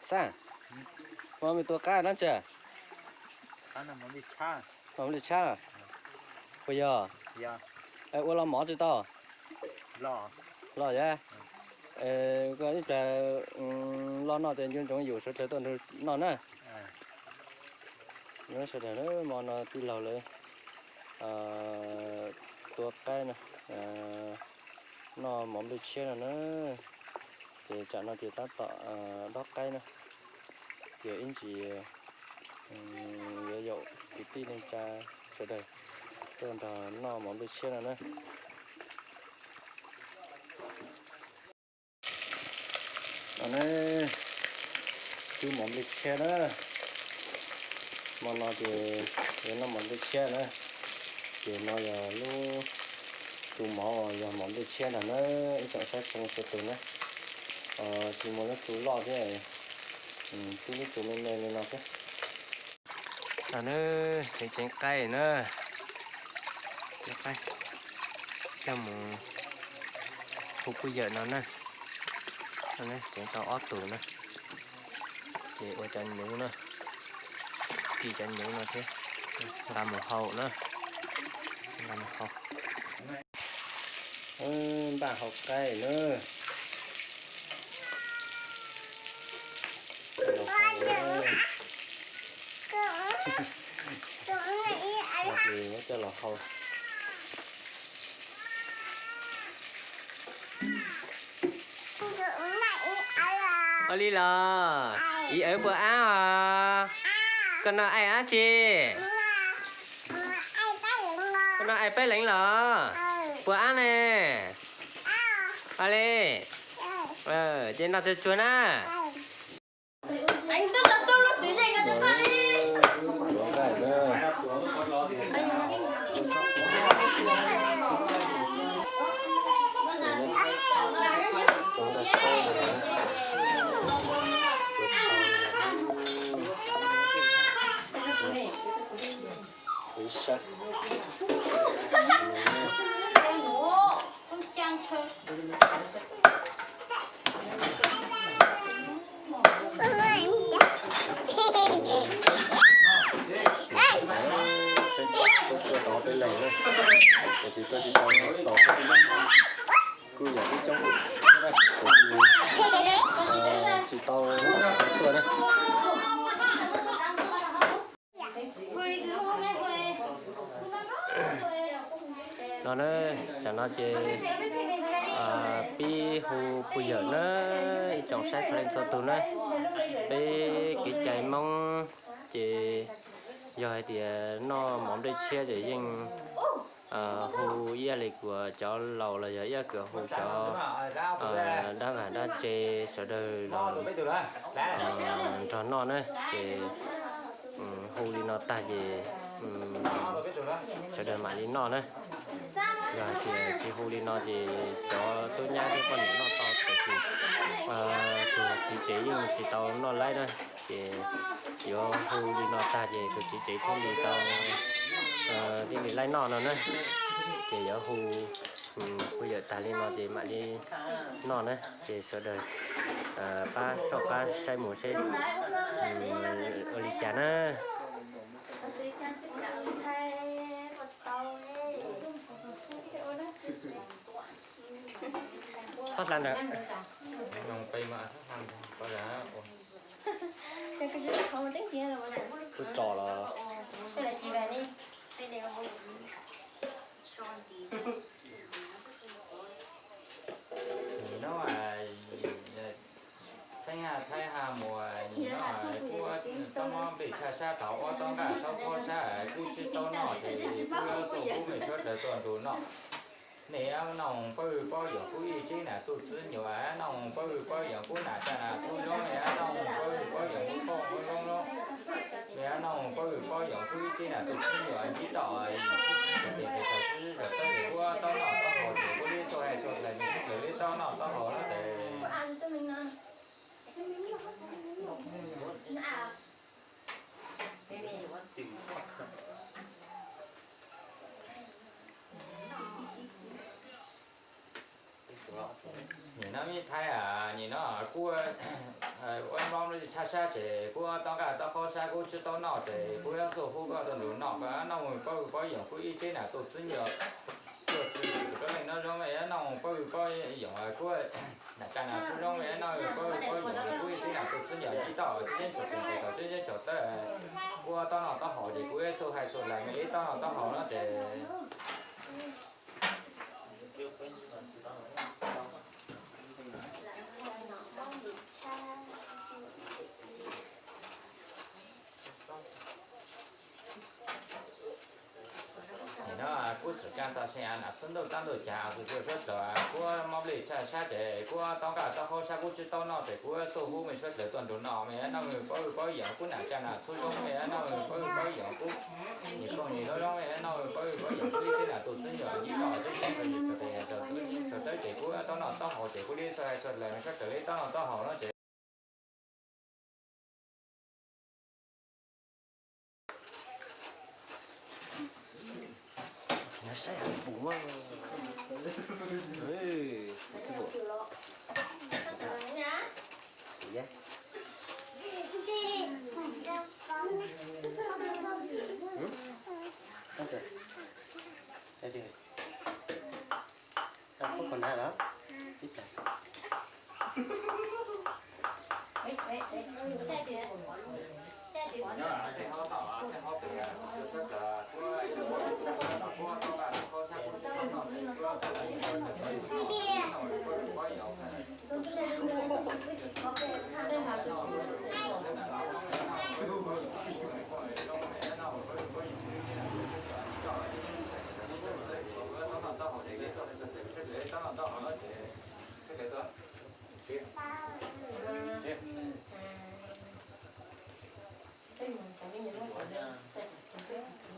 Xaj, mos nplis tua qaib dab tsi? Mos nplis tshab. Puas yog? Ua los mov tsis tau? Los yog. Koj ib plag los noj ces nco ntsoov yus sawv daws tuaj nrog noj na. Sawv daws, hmo no tij laug lawv tua qaib no, noj mov nplej tshiab no na. Ces tsam no ces tab tom dob qaib na. Ces ib ntsis yuav yaum kwv tij neej tsa sawv daws tuaj nrog noj mov nplej tshiab no na. No na, cub mov nplej tshiab na. Hmo no ces yuav noj mov nplej tshiab na. Ces no yog lub tus mov uas yog mov nplej tshiab ntag na, ib tsoom saib txhua leej txhua tus na. Tsis muaj lub tus loj thiab, cub lub tus me me li no xwb. No na, ceev ceev qaib na, ceev qaib coj mus hu pub yawm no na. Ceev tau ob tug na, ces ua cov nyuv na, ci cov nyuv no thiab, nqa mus hau na, nqa mus hau. Npaj hau qaib na. Coj los hau. Ua li los, ib awv puas ab os? Koj noj aim dab tsi? Koj noj aim peb leev los? Puas ab ne? Ua li, ces noj tsuag tsuag na. Peb tuaj tau peb leeg na, tiam sis tuaj tsis tau txaus, kuj yog ib coob, tiam sis tsis tau tuaj na. No na, tsam no ces pib hu pug yawm na, ib tsoom saib txhua leej txhua tug na. Peb kev cai Hmoob ces yog hais tias noj mov nplej tshiab ces yeej hu ib yam li kuas cov laus los yog ib yam kuas hu cov dab vam dab tse sawv daws los nrog noj na. Ces hu li no tag ces sawv daws mam li noj na. Yog hais tias tsis hu li no ces cov tub nyab thiab poj niam noj tau, tiam sis tus txiv tsev yeej tsis tau noj laib na. Ces yuav hu li no tag ces tus txiv tsev thiaj li tau, thiaj li laib noj no na. Ces yuav hu pug yawm tag li no ces mam li noj na. Ces sawv daws pab soj qab saib mus seb ua li cas na. Txhob hla ntawd. Kuj tso los. Xeeb Thaib Haj Muas, kuj tau mob nplej tshaj sab tod, ua tau nqaj tau kho sab, kuj tsis tau noj ces kuj xauj kuv mej sawv daws tuaj nrog noj. Nej noj pab hwj pab yom kuv ib tsev nam tub txiv nyuam, noj pab hwj pab yom kuv nam tsa nam tub nyuam, nej noj pab hwj pab yom kuv poj kuv zoo zoo, nej noj pab hwj pab yom kuv ib tsev nam tub txiv nyuam ntsib tau, kuv tau noj tau haus ces kuv li xauj hais xauj hlais nej sawv daws li tau noj tau haus no ces. Nim no me thaib, nim no kuv ua mob li tshaj sab ces kuv tau nqaj tau qhov sab kuv tsis tau noj ces kuv yuav xub hu koj tuaj nrog noj, koj noj mus paub paub yoom kuv ib teb nam tuj txwb nyuag tuaj tsis rau leej no zoo me noj mus paub paub yoom kuv nam tsa nam txhub zoo me noj paub paub yoom kuv ib teb nam tuj txwb nyuag ib toj tsis yeej tsham tseem tau tsis yeej tsham tawb kuv tau noj tau haus ces kuv yuav xub hais xub lais me li tau noj tau haus no ces Nim no kuv txawm kab txog seb nam txhub ntuj tab ntuj cas tus cuaj suab dlawg kuv mob li tshaj sab ces kuv tau nqaj tau qhov sab kuv tsis tau noj ces kuv xub hu me suab dlawg tuaj nrog noj me noj me paub paub yoom kuv nam tsa nam txhub zoo me noj me paub paub yoom kuv nim kooj nim lub zoo me noj me paub paub yoom kuv ib teb nam tuj txwb nyuag ib toj tsis yeej tsham tawb ces kuv tau noj tau haus ces kuv li xub hais xub lais me suab dlawg li tau noj tau haus no ces Nyob saib hauv pus, pus txhub pus, pus yab. Tab sis, tau pub qhov na los ib plag.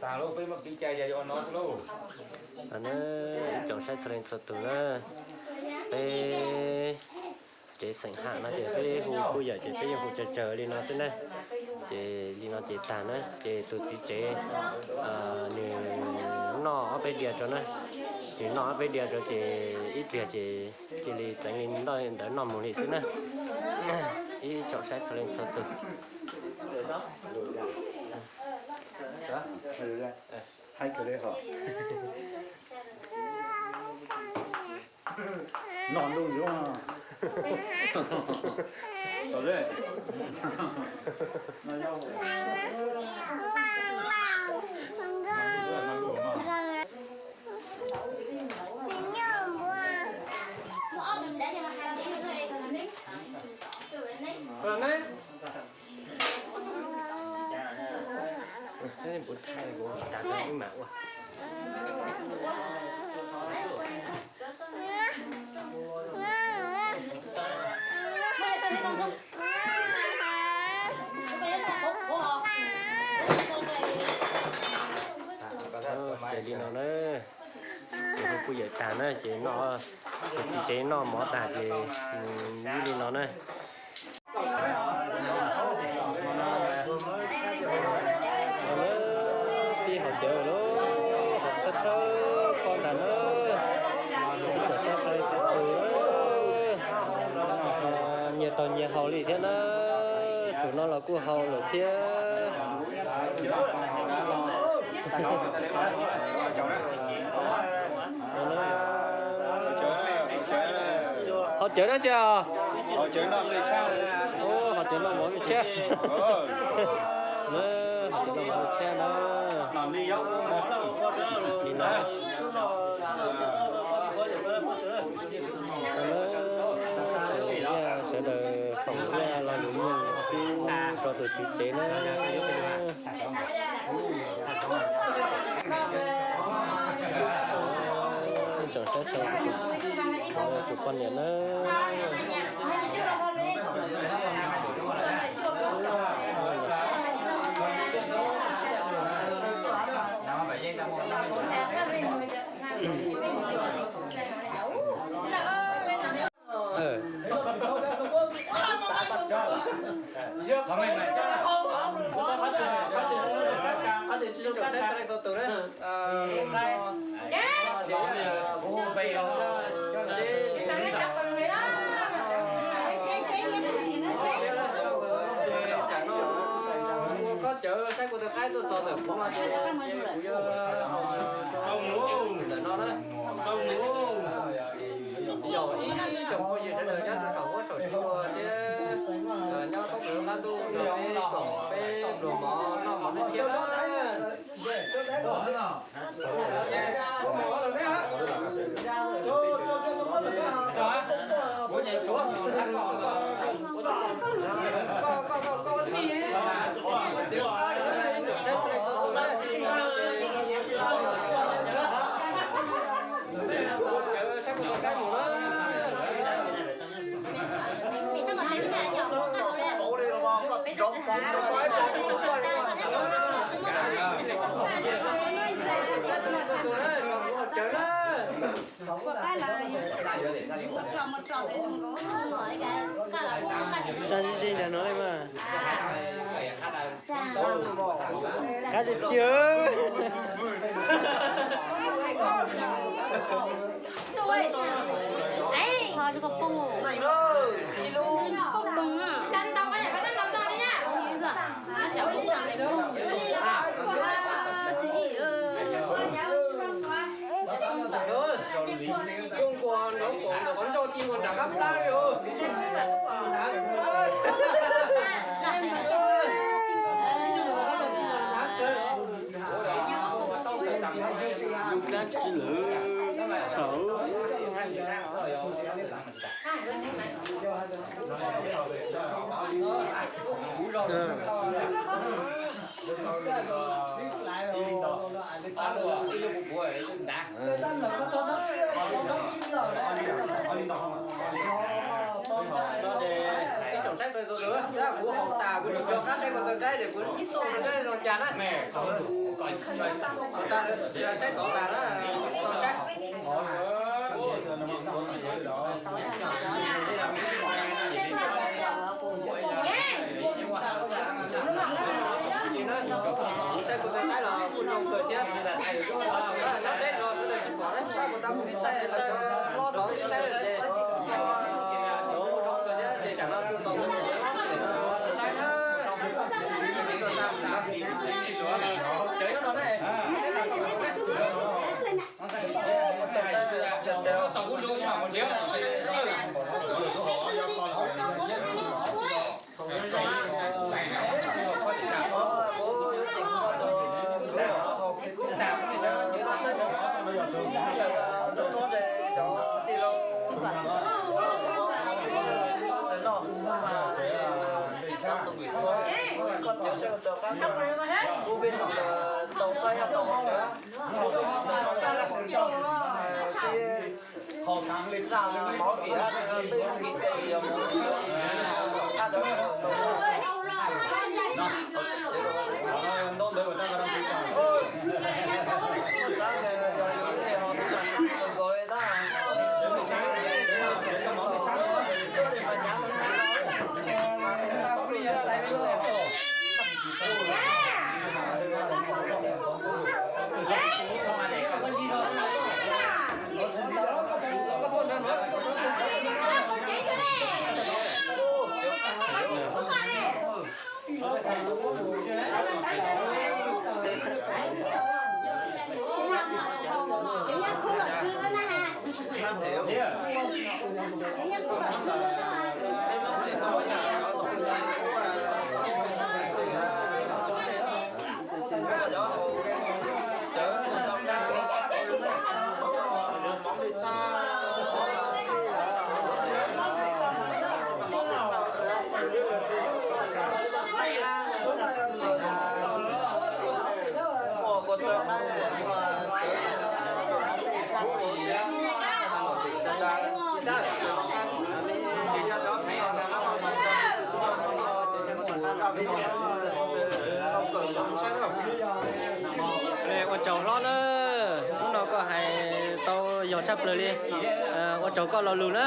Tag lub peb muab piv cai yog ua no xwb lauj. Ib tsoom saib txhua leej txhua tus na, peb tsev xeem Ham no ces peb hu kuj yam ces peb yeej hu tsawg tsawg li no xwb na. Ces li no ces tag na, ces tus txiv tsev nws noj ob peb diav tso na, nws noj ob peb diav tso ces ib pliag ces cia li txeev li ntawd noj mus li xwb na. Ib tsoom saib txhua leej txhua tus. Hais kawg li hos. Noj ntuj ncuv. Ces li no na, ces hu kuj yawm tag na, ces noj, ces txiv tsev noj mov tag ces nws li no na. Pib haus cawv lawm, haus thawj thawj koj ntag na. Ib tsoom saib txhua leej txhua tus, nyias tau nyias haus li thiab na. Tsoom no los kuj haus lawm thiab. Haus cawv dab tsi os? Haus cawv noj mov vij tsheb. Haus cawv noj mov vij tsheb na. Li no. Sawv daws foom ib lo lus nyoog pub rau tus tswv tsev na. Tsoom saib txhua tus, tsoom poj niam na. Qaib tuaj txog ntawm kuv no ces kuv yuav tso ntawm no na. Yog ib tsoom phooj ywg sawv daws nyob rau saum huab saum cua thiab nyob thoob plaws qab ntuj no, peb koom peb pluas mov noj mov noj tshiab na. Tsa zig zig ntawm no li mas. Qab tiag tiag. Yooj nkuas nrov foom ntawm qhov ncauj ci nkuas nram qab plab li os. Dab tsi lawm txhaum. Ib tsoom saib kuv tas kuv tsis nco qab saib kuv ntawd qaib ces kuv ib txoj saib zoo cas na. Saib tod tas na, tau saib. Saib kuv tus qaib los kuj zoo kawg thiab. Nab deb no sawv daws tsis pom na, kuv tab kuv tab kuv tib thaij saib hlob rov tib saib ces kuj zoo kawg thiab ces tsam no tsuas tau saib na. Ua tsaug hlob na, hnub no koj hais tau yog tshaj plaws li. Ua tsaug koj lo lus na.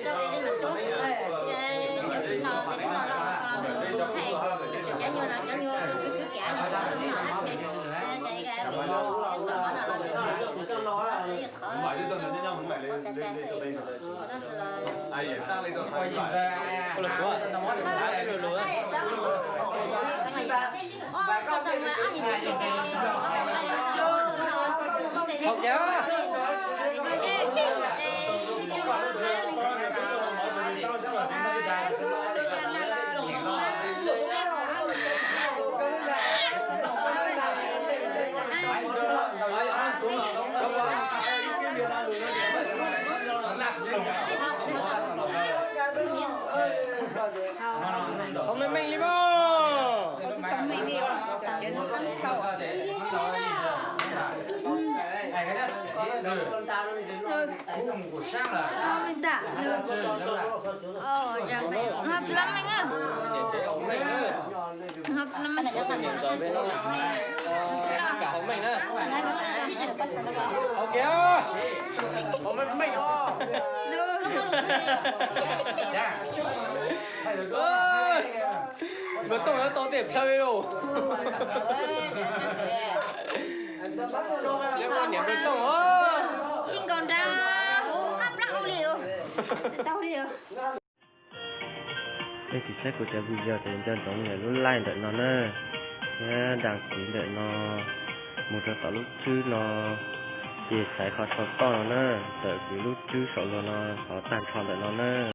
rau es mam sub. Ces cov tsis hnov ces twb los los los hais, cov nyuag los cov nyuag kwv kwv kev los hab ces, ces qhov no los qhov Hauv meej meej li mas. Ho tsis los meej, ho tsis los meej. Hauv meej na. Hauv kiag. Npawg Tooj nyob tau tej plhaw li lauj. Nyob koj niam npawg Tooj os. Tij nkaus nrad hauv qab plab hau li os. Tsis tau li os. Nej tig saib kuv cov video ces nco ntsoov nias lub like ntawm no na, thiab đăng ký ntawm no, mus rau tom lub tswb no, ces xaiv qhov sau toj no na, tawm kiag lub tswb saum luag no, thov tag nrho ntawm no na.